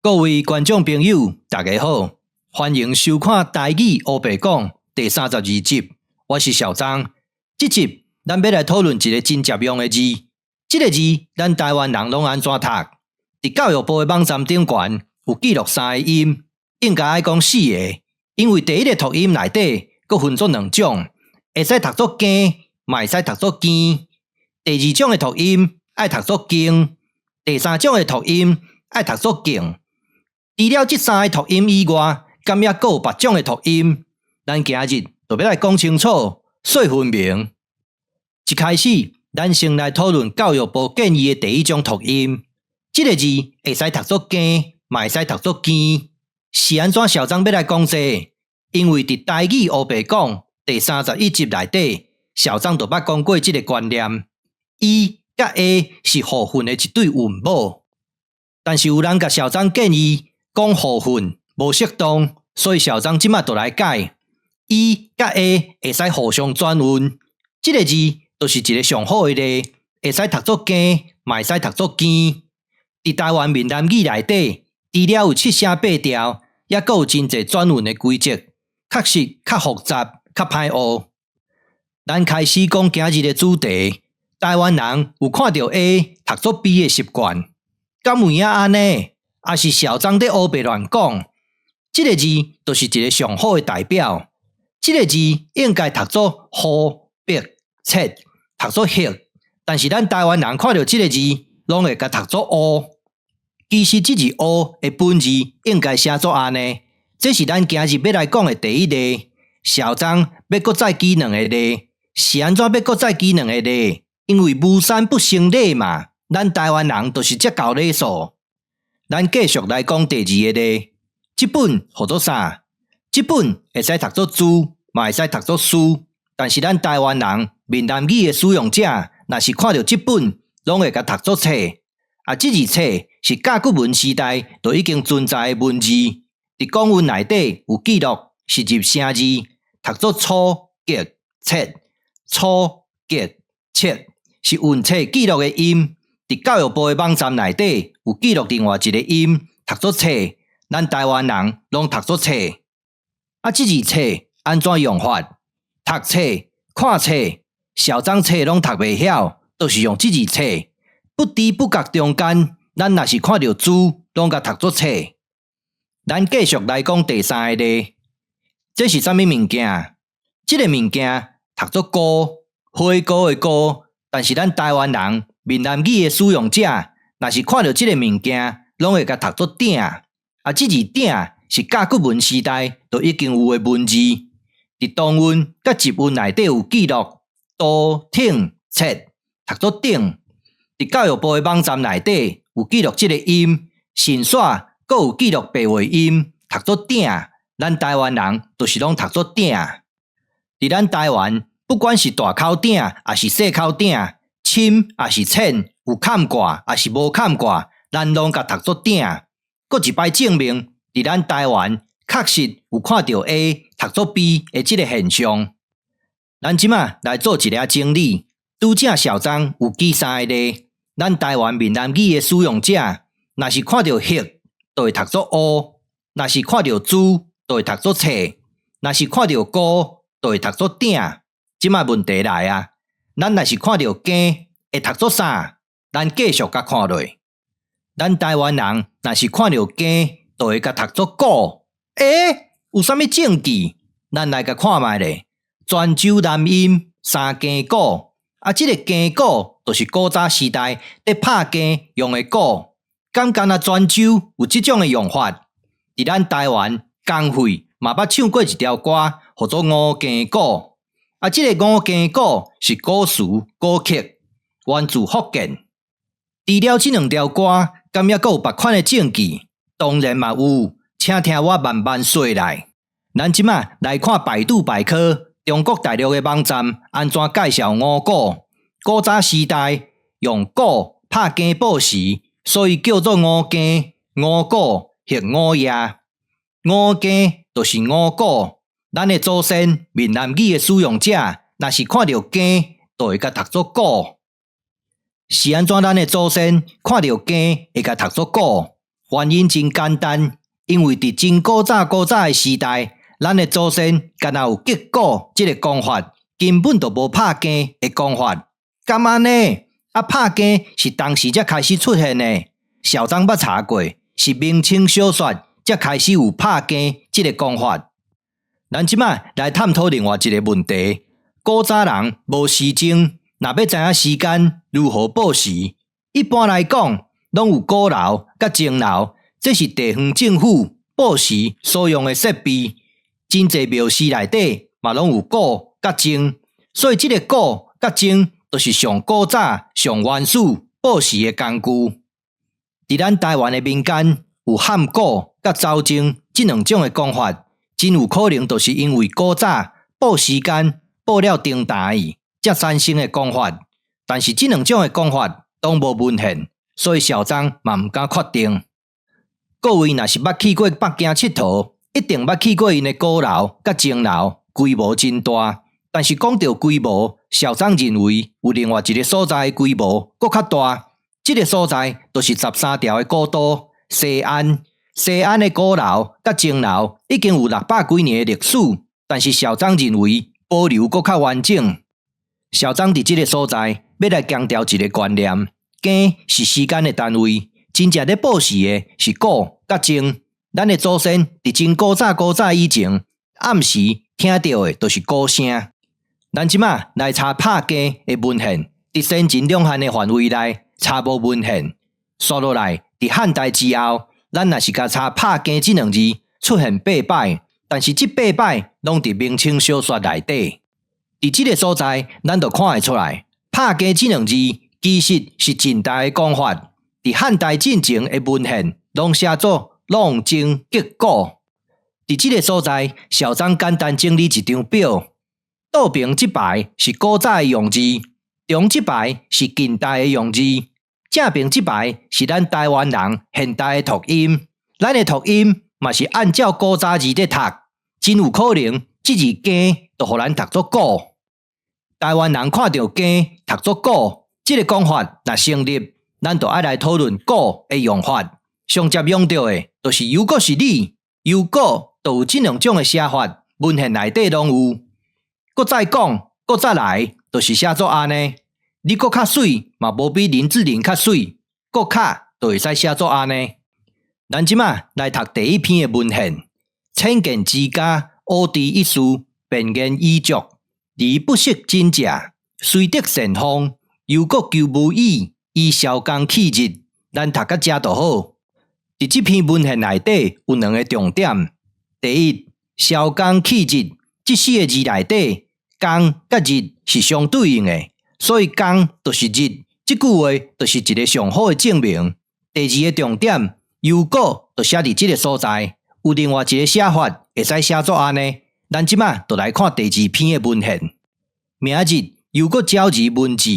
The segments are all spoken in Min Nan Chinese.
各位觀眾朋友，大家好，歡迎收看《台語烏白講》第32集，我是小張。這集咱欲來討論一個真常用的字，這個字咱台灣人攏按怎讀？佇教育部的網站頂懸有記錄三個音，應該愛講四個，因為第一個讀音內底閣分做兩種，會使讀做羹，嘛會使讀做羹。第二種的讀音愛讀做經，第三種的讀音愛讀做敬。除了這三个讀音以外，敢猶閣有別種的讀音？咱今日就欲來講清楚，說分明。一開始，咱先來討論教育部建議的第一種讀音。這个字會使讀做羹，嘛會使讀做羹。是按怎小張欲來講這个？因為佇台語烏白講第31集內底，小張就捌講過這个觀念。E佮 A 是互混的一對韻母，但是有人共小張建議講互混無適當，所以小張這馬就來改。E 佮 A 會使互相轉韻，這个字就是一个上好的例，會使讀做羹，嘛會使讀做羹。佇台灣閩南語內底，除了有七聲八調，猶閣有真濟轉韻的規則，確實較複雜、較歹學。咱開始講今日的主題，台灣人有看著 A 讀做 B 的習慣，敢有影按呢？抑是小張佇烏白亂講？這个字就是一个上好的代表。這个字應該讀做予、白、切，讀做彼，但是咱台灣人看著這个字，攏會共讀做烏。其實這字烏的本字應該寫做按呢。這是咱今日欲來講的第一例。小張欲閣再舉兩個例，是按怎欲閣再舉兩個例？因為無三不成禮嘛，咱台灣人就是這厚禮數。咱繼續來講第二个例，這本號做啥？這本會使讀做珠，嘛會使讀做書。但是咱台灣人閩南語的使用者，若是看著這本，攏會共讀做冊。啊，這字冊是甲骨文時代就已經存在的文字，佇古文內底有記錄，是入聲字，讀做初、格、冊、初、格、冊，是韻冊記錄的音。佇教育部的網站內底有記錄另外一个音，讀做冊，咱台灣人攏讀做冊。啊，這字冊按怎用法？讀冊、看冊、小張冊攏讀袂曉，就是用這字冊。不知不覺中間，咱若是看著珠，攏共讀做冊。咱繼續來講第三个例，這是啥物物件？這个物件讀做菇，花菇的菇，但是咱台灣人閩南語的使用者，若是看著這个物件，攏會共讀做鼎。啊，這字鼎是甲骨文時代就已經有的文字，佇同韻佮集韻內底有記錄，都、挺、冊讀做頂。佇教育部的網站內底有記錄這个音，甚煞閣有記錄白話音，讀做鼎。咱台灣人就是攏讀做鼎。佇咱台灣，不管是大口鼎抑是細口鼎，深抑是淺，有崁蓋抑是無崁蓋，咱攏共讀做鼎。閣一擺證明，佇咱台灣確實有看著 A 讀做 B 的這个現象。咱這馬來做一下整理，拄才小張有舉三个例，咱台灣閩南語的使用者，若是看著彼，就會讀做烏；若是看著珠，就會讀做冊；若是看著菇，就會讀做鼎。這馬問題來啊！咱若是看著羹，會讀做啥？咱繼續共看落。咱台灣人若是看著羹，就會共讀做鼓。欸，有啥物證據？咱來共看覓咧。泉州南音三更鼓，啊，這个更鼓就是古早時代佇拍更用的鼓。敢干焦泉州有這種的用法？佇咱台灣江蕙嘛捌唱過一條歌，號做五更鼓。啊，這个五更鼓是古詞古曲，源自福建。除了這兩條歌，敢猶閣有別款的證據？當然嘛有，請聽我慢慢說來。咱這馬來看百度百科，中國大陸的網站按怎介紹五鼓？古早時代用鼓拍更報時，所以叫做五更、五鼓或午夜。五更就是五鼓。咱的祖先閩南語的使用者，若是看著更，就會共讀做鼓。是按怎咱的祖先看著更會共讀做鼓？原因真簡單，因為佇真古早古早的時代，咱的祖先敢若有擊鼓這个講法，根本就無拍更的講法。敢按呢？啊，拍更是當時才開始出現的。小張捌查過，是明清小說才開始有拍更這个講法。咱這擺來探討另外一个問題：古早人無時鐘，若欲知影時間如何報時？一般來講，攏有鼓樓佮鐘樓，這是地方政府報時所用的設備。真濟廟寺內底嘛攏有鼓佮鐘，所以這个鼓佮鐘就是上古早、上原始報時的工具。佇咱台灣的民間有喊鼓佮走鐘這兩種的講法，真有可能就是因為古早報時間報了停台才產生的講法。但是這兩種的講法攏無文獻，所以小張嘛毋敢確定。各位若是捌去過北京𨑨迌，一定捌去過𪜶的鼓樓佮鐘樓，規模真大。但是講著規模，小張認為有另外一个所在的規模閣較大。這个所在就是十三朝的古都西安。西安的鼓樓佮鐘樓已經有六百幾年的歷史，但是小張認為保留閣較完整。小張佇這个所在欲來強調一个觀念：更是時間的單位，真正咧報時的是鼓佮鐘。咱的祖先佇真古早古早以前，暗時聽著的就是鼓聲。咱這馬來查拍更的文獻，佇先秦兩漢的範圍內查無文獻。紲落來，佇漢代之後，咱若是共查拍更這兩字出現八擺，但是這八擺攏佇明清小說內底。佇這个所在，咱就看會出來，拍更這兩字其實是近代的講法。佇漢代進前的文獻，攏寫做閬鐘擊鼓。佇這个所在，小張簡單整理一張表，倒爿這排是古早的用字，中這排是近代的用字，正爿這排是咱台灣人現代的讀音。咱的讀音嘛是按照古早字咧讀，真有可能這字更就予咱讀做鼓。台灣人看著更讀做鼓，這个講法若成立，咱就愛來討論鼓的用法。上捷用著的，就是猶閣是你，猶閣就有這兩種的寫法，文獻內底攏有。閣再講，閣再來，就是寫做按呢。你閣較媠，嘛無比林志玲較媠，閣較就會使寫做按呢。咱這馬來讀第一篇的文獻，淺見之家，烏知一事，便言已足，而不識真者，雖得善風，猶閣求無語，以消工去日。咱讀到遮就好。佇這篇文獻內底有兩个重點。第一，消工去日這四个字內底，工佮日是相對應的，所以工就是日，這句話就是一个上好的證明。第二个重點，猶閣就寫佇這个所在，有另外一个寫法，會使寫做按呢。咱這馬就來看第二篇的文獻。明日猶閣鳥兒文字，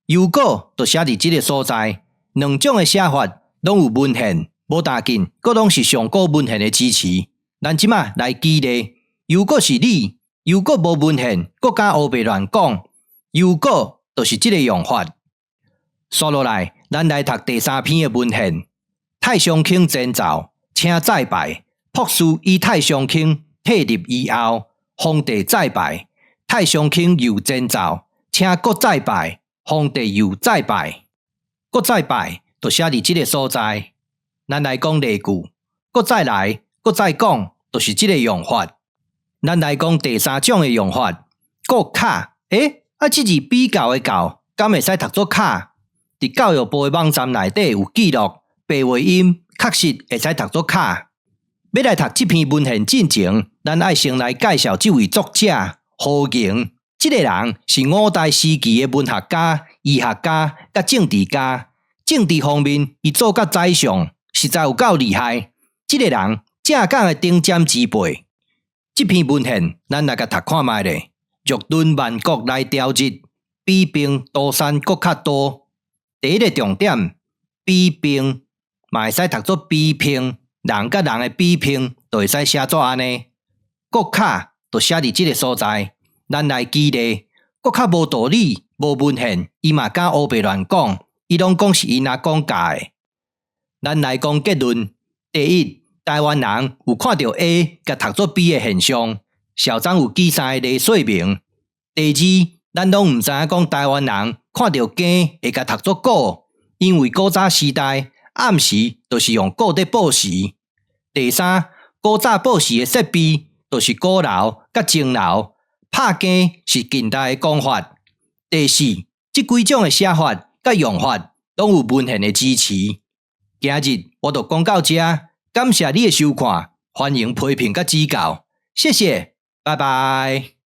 猶閣就寫佇這个所在，兩種的寫法攏有文獻，無打緊，閣攏是上古文獻的支持。咱這馬來舉例，猶閣是你，猶閣無文獻，閣敢烏白亂講，猶閣就是這个用法。紲落來，咱來讀第三篇的文獻。太上卿前奏，請再拜。卜嗣以太上卿退入以後，皇帝再拜。太上卿又前奏，請閣再拜。皇帝又再拜，閣再拜，就寫佇這个所在。咱來講例句，閣再來，閣再講，就是這个用法。咱來講第三種的用法，閣較。欸，啊，這字比較的較，敢會使讀做卡？佇教育部的網站內底有記錄，白話音確實會使讀做卡。欲來讀這篇文獻進前，咱愛先來介紹這位作者何瑩。這个人是五代時期的文學家、醫學家佮政治家。政治方面，伊做甲宰相，實在有夠厲害。這个人正港的頂尖之輩。這篇文獻，咱來共讀看覓咧。若論萬國來調日，比並都山閣較多。第一个重點，比並嘛會使讀做比拼，人佮人的比拼，就會使寫做按呢。閣較就寫佇這个所在，咱來舉例，閣較無道理、無文獻，伊嘛敢烏白亂講，伊攏講是𪜶阿公教的。咱來講結論。第一，台灣人有看著 A 共讀做 B 的現象，小張有舉三個例說明。第二，咱攏毋知影講台灣人看著更會共讀做鼓，因為古早時代暗時就是用鼓佇報時。第三，古早報時的設備就是鼓樓佮鐘樓，拍更是近代的講法。第四，這幾種的寫法佮用法攏有文獻的支持。今日我就講到這，感謝你的收看，歡迎批評佮指教，謝謝，拜拜。